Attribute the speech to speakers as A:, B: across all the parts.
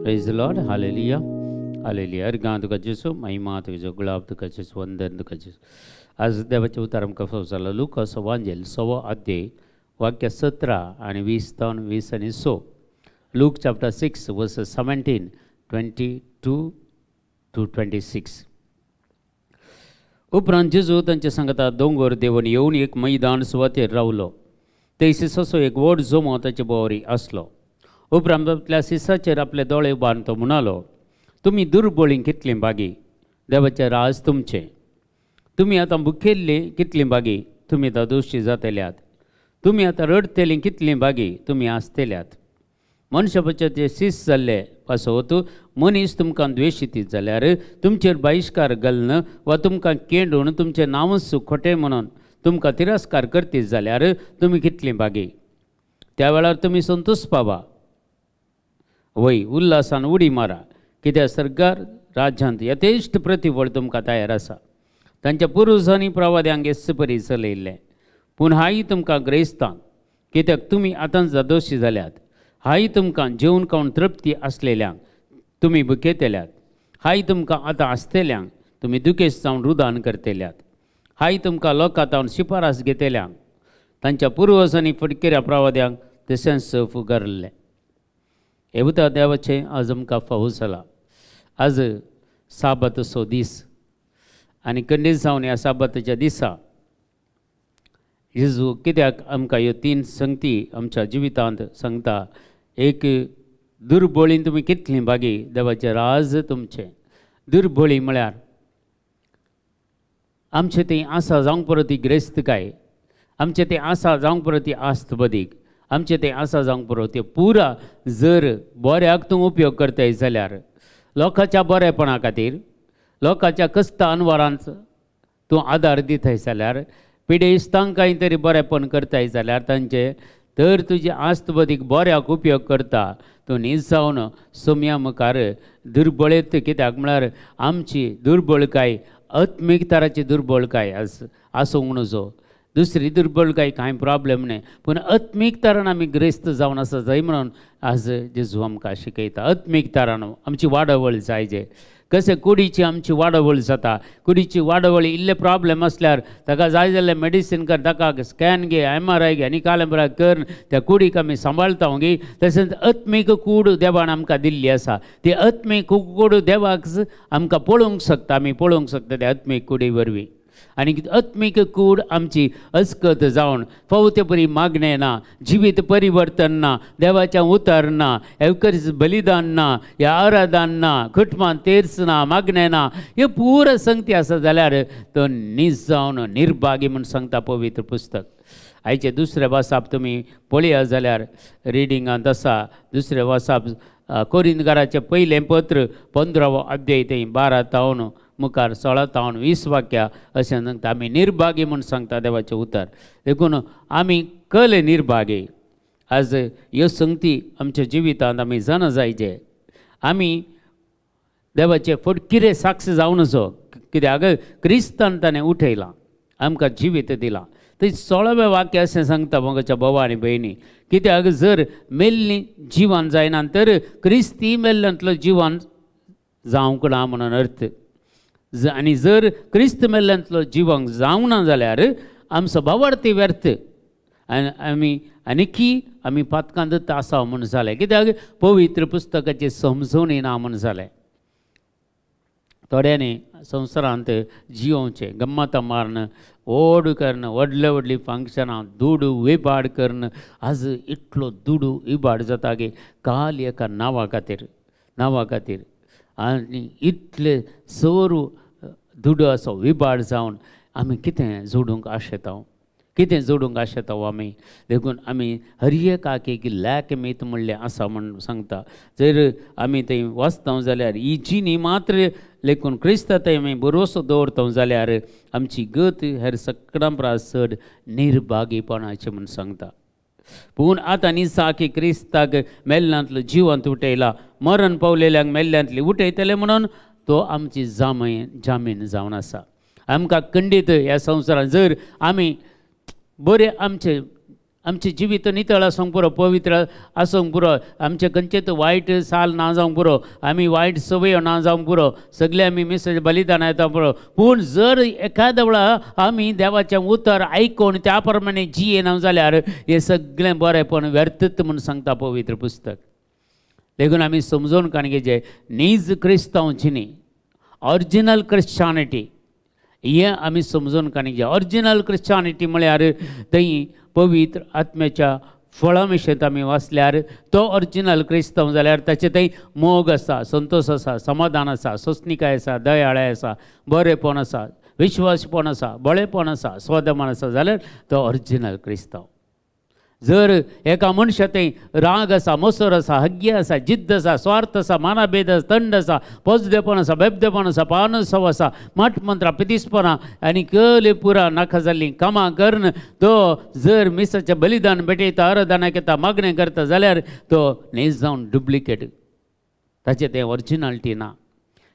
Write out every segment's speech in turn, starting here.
A: Praise the Lord. Hallelujah. Hallelujah. अर्गां तुका जेजू, महिमा तुजो, गुलाब तुका जेजू, वंदन तुका जेजू. आज देवाचें उतर आमकां फावो जाला लुकास वांजेल 6वो अध्याय वाक्य 17 आनी 20 तावन 20 आनी 6. Luke chapter 6 verses 17, 22 to 26. उपरांत जेजू तांचे सांगता दोंगर देंवन येवन एक मैदान सुवातेर रावलो. थंय सिसाचो एक व्हड जोमो ताचे भोंवरी आसलो. उपरांत आपल्या सिसाचेर आपले दोळे उबारून तो म्हणालो, तुमी दुर्बळीं कितलीं बागी, देवाचें राज तुमचें. तुमी आतां भुकेल्लीं कितलीं बागी, तुमी आतां दोशी जातल्यात. तुमी आतां रडटलीं कितलीं बागी, तुमी आसतल्यात. मनशाचे ते सीस जाल्ले पासत मनीस तुमकां द्वेशितीत जाल्यार तुमचेर बहिश्कार घालून वा तुमकां केंडून तुमचें नांवच खोटें म्हणून तुमकां तिरस्कार करतीत जाल्यार तुमी कितलीं बागी. त्या वेळार तुमी संतोश पावा, वय उल्हासान उडी मारा, कित्याक सरकार राज्यांत यथेश्ट प्रतिफळ तुमकां तयार आसा. तांच्या पुर्वजांनी प्रवाद्यांक येस परी चलयल्लें. पूण हाय तुमकां ग्रेस्तांक, कित्याक तुमी आतांच जादोशी जाल्यात. हाय तुमकां जेवन खावन तृप्ती आसलेल्यांक, तुमी भुकेतल्यात. हाय तुमकां आतां आसतल्यांक, तुमी दुखेस्त जावन रुदान करतल्यात. हाय तुमकां लोकां तावन शिफारस घेतल्यांक, तांच्या पुर्वजांनी फटकिऱ्या प्रवाद्यांक तशेंच फुगारलें. हें उतर देवाचें आज आमकां फावो जाला. आज साबाताचो दीस आनी खंडीत जावन ह्या साबाताच्या दिसा जेजू कित्याक आमकां ह्यो तीन संगती आमच्या जिवितांत सांगता. एक, दुर्बळीं तुमी कितलीं बागी, देवाचें राज तुमचें. दुर्बळी म्हळ्यार आमचें तें आसा जावंक पुरो ती ग्रेस्तकाय, आमचें तें आसा जावंक पुरो ती आस्त बदीक, आमचें तें आसा जावंक पुरो तें पुरा जर बऱ्याक तूं उपयोग करताय जाल्यार लोकांच्या बरेपणा खातीर, लोकांच्या कश्टा अनवरांत तूं आदार दिताय जाल्यार, पिडेस्तांक कांय तरी बरेपण करताय जाल्यार तांचे, तर तुजी आस्त बदीक बऱ्याक उपयोग करता. तूं न्हीद जावन सोम्या मुखार दुर्बळेत. कित्याक म्हळ्यार आमची दुर्बळकाय आत्मीक तराची दुर्बळकाय आसूंक नजो. दुसरी दुर्बळकाय कांय प्रॉब्लेम न्हय, पूण आत्मीक तरान आमी ग्रेस्त जावन आसा जाय म्हणून आज जेजू आमकां शिकयता. आत्मीक तरान आमची वाडावळ जाय. जे कशें कुडीची आमची वाडावळ जाता, कुडीची वाडावळ इल्ले प्रॉब्लेम आसल्यार ताका जाय जाल्यार मेडिसीन कर, ताका स्कॅन घे, MRI घे आनी कालेंबरा कर, त्या कुडीक आमी सांबाळता गे. तशेंच आत्मीक कूड देवान आमकां दिल्ली आसा. ती आत्मीक कूड देवाक आमकां पळोवंक शकता, आमी पळोवंक शकता त्या आत्मीक कुडी वरवीं. आनी आत्मीक कूड आमची अस्कत जावन फावो ते परी मागणें ना, जिवीत परिवर्तन ना, देवाचें उतर ना, एवकरीस बलिदान ना, ह्या आराधन ना, खुटमान तेर्स ना, मागणें ना, हे पुरा संगती आसा जाल्यार तो नीज जावन निर्भागी म्हूण सांगता पवित्र पुस्तक. आयचें दुसरें वासाप तुमी पळया जाल्यार रिडिंगांत आसा. दुसरें वासाप कोरिंदकाराचें पयलें पत्र 15वो अध्याय थंय 12 तावन मुखार 16 तावन 20 वाक्या अशें सांगता. आमी निर्भागी म्हूण सांगता देवाचें उतर. देखून आमी कले निर्भागी. आज ह्यो संगती आमच्या जिवितांत आमी जाणा जायचे. आमी देवाचे फटकिरे साक्ष जावन नजो, कित्याक क्रिस्तान ताणें उठयलां, आमकां जिवीत दिलां. थंय 16वें वाक्य अशें सांगता मोगाच्या भावा आनी भयणी, कित्याक जर मेल्लीं जिवन जायना तर क्रिस्ती मेल्ल्यांतलो जिवन जावंक ना म्हणून अर्थ. आनी जर क्रिस्त मेल्ल्यांतलो जिवंक जावंक ना जाल्यार आमचो भावार्थी व्यर्थ आनी आमी आनीकी आमी पातकांत आसा म्हूण जालें. कित्याक पवित्र पुस्तकाची समजवणी ना म्हूण जालें. थोड्यांनी संवसारांत जियोवचें, गम्मतां मारून, व्हड करून, व्हडले व्हडलीं फंक्शनां, दुडू विबाड करून. आज इतलो दुडू इबाड जाता की काल एका नांवा खातीर, नांवा खातीर आनी इतले सरू दुडू असो विबाड जावन आमी कितें जोडूंक आशेता, कितें जोडूंक आशेता आमी. देखून आमी हर एकाक एक लॅक मीत म्हणलें आसा म्हूण सांगता. जर आमी थंय वाचता जाल्यार ही जिणी मात्र लेखून क्रिस्ता थंय आमी भरोसो दवरता जाल्यार आमची गत हेर सगळ्यां परस चड निर्भागीपणाची म्हूण सांगता. पूण आतां निसाकी क्रिस्ताक मेल्ल्यांतलो जिवंत उठयला, मरण पावलेल्यांक मेल्ल्यांतली उठयतले म्हणून तो आमची जामीन जावन आसा. आमकां खंडीत ह्या संवसारांत जर आमी बरें आमचे आमचें जिवीत नितळ आसूंक पुरो, पवित्र आसूंक पुरो, आमचें खंयचें वायट साल ना जावंक पुरो, आमी वायट सवयो ना जावंक पुरो, सगळे आमी मिसाचें बलिदान येता पुरो. पूण जर एखाद्या वेळा आमी देवाचें उतर आयकून त्या प्रमाणे जियेना जाल्यार हें सगळें बरेंपण व्यर्थच म्हूण सांगता पवित्र पुस्तक. देखून आमी समजून काडचें नीज क्रिस्तांव जिणी, ऑरिजिनल क्रिश्चानिटी हें आमी समजून काडचें. ऑरिजिनल क्रिश्चानिटी म्हळ्यार थंय पवित्र आत्म्याच्या फळां विशयत आमी वाचल्यार तो ऑरिजिनल क्रिस्तांव जाल्यार ताचे थंय मोग आसा, संतोश आसा, समाधान आसा, सोंसणिकाय आसा, दयाळाय आसा, बरेंपण आसा, विश्वासपण आसा, बळेपण आसा, स्वादमान आसा जाल्यार तो ऑरिजिनल क्रिस्तांव. जर एका मनशा थंय राग आसा, मोसर आसा, हग्गी आसा, जिद्द आसा, स्वार्थ आसा, मानाभेद आसा, थंड आसा, पोजदेपण आसा, बेबदेपण आसा, पानसव आसा, मठमंत्रां, पितिसपणां आनी कले पुरा नाका जाल्लीं कामां करून तो जर मिसाचें बलिदान भेटयता, आराधना करता, मागणें करता जाल्यार तो न्हीज जावन डुप्लिकेट, ताचें तें ओरिजिनलिटी ना.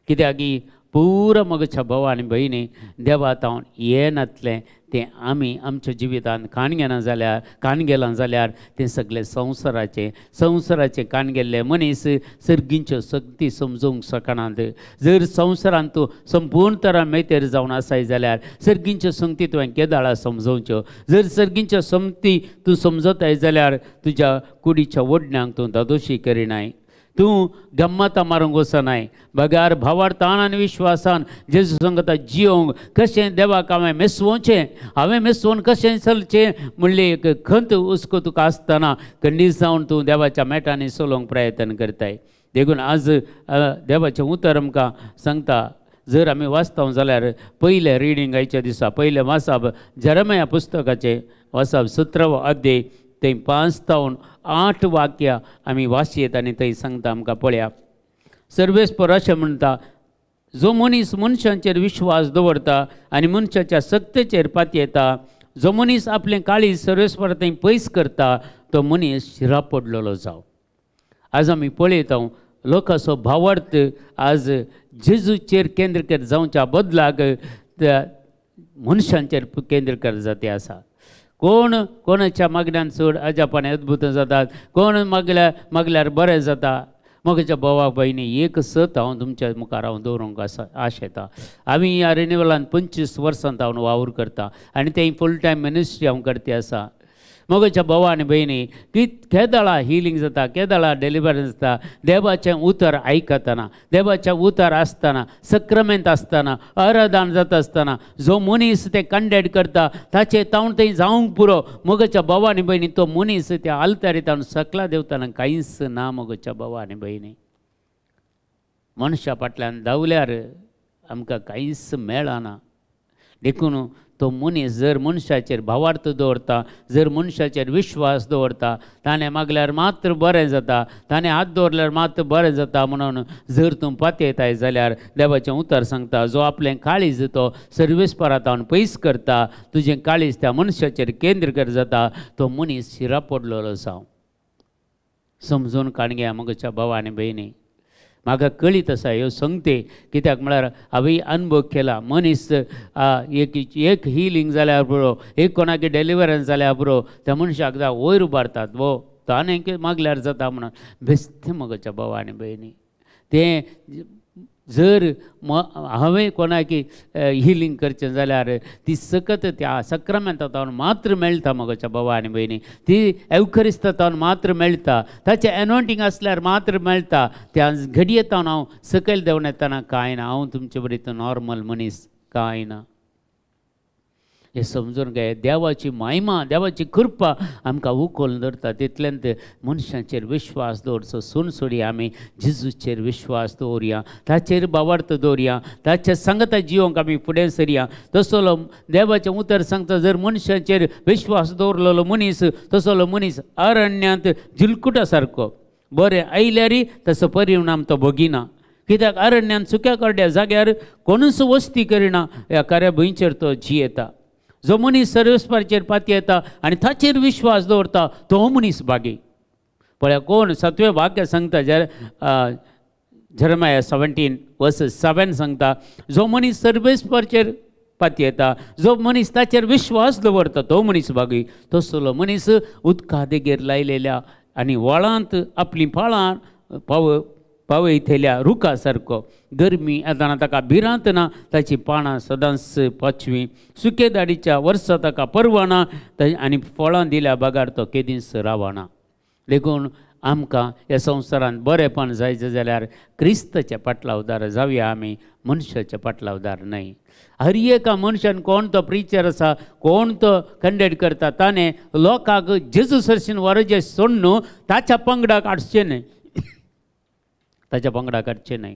A: कित्याक की पुरा म्हज्या भाव आनी भयणी देवा तावन येनातलें तें आमी आमच्या जिवितांत काण घेना जाल्यार, काण गेलां जाल्यार तें सगळें संवसाराचें, संवसाराचें काण गेल्ले मनीस सर्गींच्यो शक्ती समजूंक शकनात. जर संवसारांत तूं संपूर्ण तरान मेतेर जावन आसाय जाल्यार सर्गींच्यो संगती तुवें केदाळा समजोवच्यो. जर सर्गींच्यो संगती तूं समजताय जाल्यार तुज्या कुडीच्या ओडण्यांक तूं दादोशी करिनाय, तूं गम्मतां मारूंक वचनाय, बगार भावार्थान आनी विश्वासान जेजू संगता जियोंक कशें देवाक हांवें मेसवचें, हांवें मेसवून कशें चलचें म्हणली एक खंत हुस्को तुका आसतना खंडीत जावन तूं देवाच्या मेटांनी चलोवंक प्रयत्न करताय. देखून आज देवाचें उतर आमकां सांगता, जर आमी वाचता जाल्यार पयलें रिडींग आयच्या दिसा पयलें वाचप जेरेमिया पुस्तकाचें वाचप 17वो अध्याय थंय 5 तावन 8 वाक्यां आमी वाचयत आनी थंय सांगता आमकां पळया. सर्वेस्पर अशें म्हणटा, जो मनीस मनशांचेर विश्वास दवरता आनी मनशाच्या सक्तेचेर पातयेता, जो मनीस आपलें काळीज सर्वेस्पर थंय पयस करता तो मनीस शिरा पडलेलो जावं. आज आमी पळयता लोकांचो भावार्थ आज जेजूचेर केंद्रीकृत जावच्या बदलाक त्या मनशांचेर केंद्रीकृत जाते आसा. कोण कोणाच्या मागण्यान चड अजापाने अद्भुत जातात, कोण मागल्यार बरें जाता. म्हज्या भावा भयणी एक सत हांव तुमच्या मुखार हांव दवरूंक आसा आशेता. आमी ह्या रिनिवलान 25 वर्सां हांव वावर करता आनी तें फूल टायम मिनिस्ट्री हांव करते आसा. म्हज्या भावा आनी भयणी की केदळा हिलींग जाता, केदळा डिलिवरन्स जाता, देवाचें उतर आयकतना, देवाचें उतर आसतना, सक्रमेंत आसतना, आराधन जाता आसतना जो मनीस तें कंडेड करता ताचें तावन थंय जावंक पुरो. म्हज्या भावा आनी भयणी तो मनीस त्या आल्तारी तावन सकला देवताना कांयच ना. म्हज्या भावा आनी भयणी मनशा फाटल्यान धांवल्यार आमकां कांयच मेळना. देखून तो मनीस जर मनशाचेर भावार्थ दवरता, जर मनशाचेर विश्वास दवरता, ताणें मागल्यार मात्र बरें जाता, ताणें हात दवरल्यार मात्र बरें जाता म्हणून जर तूं पातयताय जाल्यार देवाचें उतर सांगता, जो आपलें काळीज तो सर्वेस्परा तावन पयस करता, तुजें काळीज त्या मनशाचेर केंद्रीकृत जाता, तो मनीस शिरा पडलेलो जावं. समजून काडया म्हज्या भावा आनी भयणी, म्हाका कळीत आसा ह्यो संगते, कित्याक म्हळ्यार हांवें अनुभव केला. मनीस एक एक हिलींग जाल्यार पुरो, एक कोणाक डिलिवरन्स जाल्यार पुरो, त्या मनशाक वयर उबारतात, वो ताणें मागल्यार जाता म्हणून. बेस्तें म्हज्या भावा आनी भयणी तें जर हांवें कोणाक हिलींग करचें जाल्यार ती सकत त्या सक्रामेंता तावन मात्र मेळटा. म्हज्या भावा आनी भयणी ती एवखरिस्ता तावन मात्र मेळटा, ताचें एनॉयंटींग आसल्यार मात्र मेळटा. त्या घडये तावन हांव सकयल देंवन येतना कांय ना, हांव तुमचे बरी नॉर्मल मनीस, कांय ना. हें समजून घे, देवाची महिमा, देवाची कृपा आमकां उखलून धरता. तितल्यान मनशांचेर विश्वास दवरचो सोडया, आमी जेजूचेर विश्वास दवरया, ताचेर भावार्थ दवरया, ताच्या सांगता जिवंक आमी फुडें सरया. तसलो देवाचें उतर सांगता, जर मनशांचेर विश्वास दवरलेलो मनीस तसलो मनीस अरण्यांत जिलकुटा सारको बरें आयल्यारय ताचो परिणाम तो भोगिना. कित्याक अरण्यांत सुक्या करड्या जाग्यार कोणूच वस्ती करिना, ह्या खऱ्या भंयचेर तो जियेता. जो मनीस सर्वेस्पराचेर पातयेता आनी ताचेर विश्वास दवरता तो मनीस भागी. पळया कोण 7वें वाक्य सांगता, जेरेमिया 17:7 सांगता, जो मनीस सर्वेस्पराचेर पातयेता। जो मनीस ताचेर विश्वास दवरता तो मनीस भागी। तसलो मनीस उदका देगेर लायलेल्या आनी व्हाळांत आपलीं पाळां पावयतल्या रुखा सारको। गरमी येतना ताका भिरांत ना, ताची पानां सदांच पाचवी। सुके दाडीच्या वर्सा ताका परवा ना आनी फळां दिल्या बगार तो केदींच रावना। देखून आमकां ह्या संवसारांत बरेंपण जायचें जाल्यार क्रिस्ताच्या पाटलावदार जावया आमी, मनशाच्या पाटलावदार न्हय। हर एका मनशान कोण तो प्रिचर आसा, कोण तो कंडक्ट करता, ताणें लोकांक जेजू सरशीन वरजें सोडून ताच्या पंगडाक हाडचें न्हय, ताच्या पंगडाक हाडचें न्हय।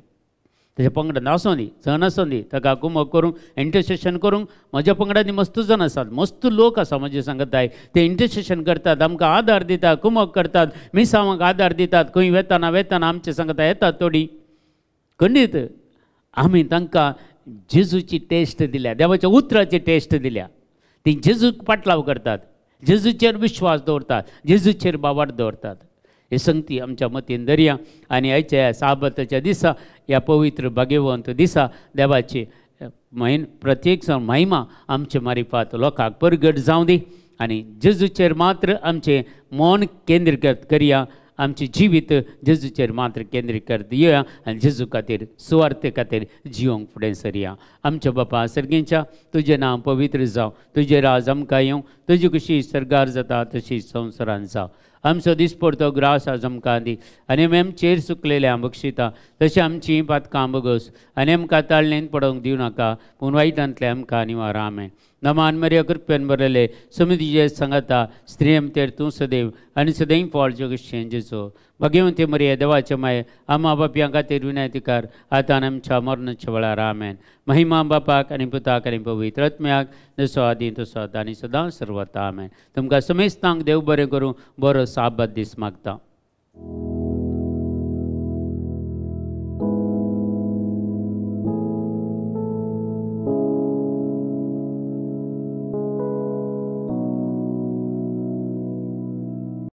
A: ताच्या पंगडान आसूं दी, जण आसूं दी, ताका कुमक करूंक इंटरसेशन करूंक म्हज्या पंगडांनी मस्त जण आसात, मस्त लोक आसा म्हजे सांगताय, ते इंटरसेशन करतात, आमकां आदार दितात, कुमक करतात, मिसावांक आदार दितात। खंय वेताना वेताना आमचे सांगता येतात थोडी खंडीत आमी तांकां जेजूची टेस्ट दिल्या, देवाच्या उतराची टेस्ट दिल्या। ती जेजूक पाटलाव करतात, जेजूचेर विश्वास दवरतात, जेजूचेर बावार दवरतात। हे संगती आमच्या मतीन दरया आनी आयच्या ह्या साबाताच्या दिसा, ह्या पवित्र भाग्यवंत दिसा देवाची म्हयन प्रत्येक जावन महिमा आमचे मारिफात लोकांक परगट जावं दी आनी जेजूचेर मात्र आमचें मन केंद्रीकृत करया, आमचें जिवीत जेजूचेर मात्र केंद्रीकृत दिया आनी जेजू खातीर सुवार्थे खातीर जिवंक फुडें सरया। आमच्या बापा सर्गेंच्या, तुजें नांव पवित्र जावं, तुजें राज आमकां येवं, तुजी कशी सर्गार जाता तशी संवसारान जावं। आमचो दिसपडतो ग्रास आज आमकां दी आनी आमी आमचेर चुकलेल्या बक्षिता तशें आमची पातकां बगस आनी आमकां ताळणेन पडोवंक दिवं नाका, पूण वायटांतलें आमकां निवार। आमेन। नमान मरिया, कृपेन बरयले समितीचे सांगाता, स्त्रियमतेर तूं सदैव आनी सदैव फळ जगशें जेचो। भाग्यवंती मरिया, देवाचे माये, आमा बापयां खातीर विनंती कर आतां आमच्या मरणाच्या वेळार। आमेन। महिमा बापाक आनी पुताक आनी पवित्र आत्म्याक, जसो आदी तसो आतां आनी सदां सर्वता। आमेन। तुमकां समेस्तांक देव बरें करूं, बरो साबात दीस मागता।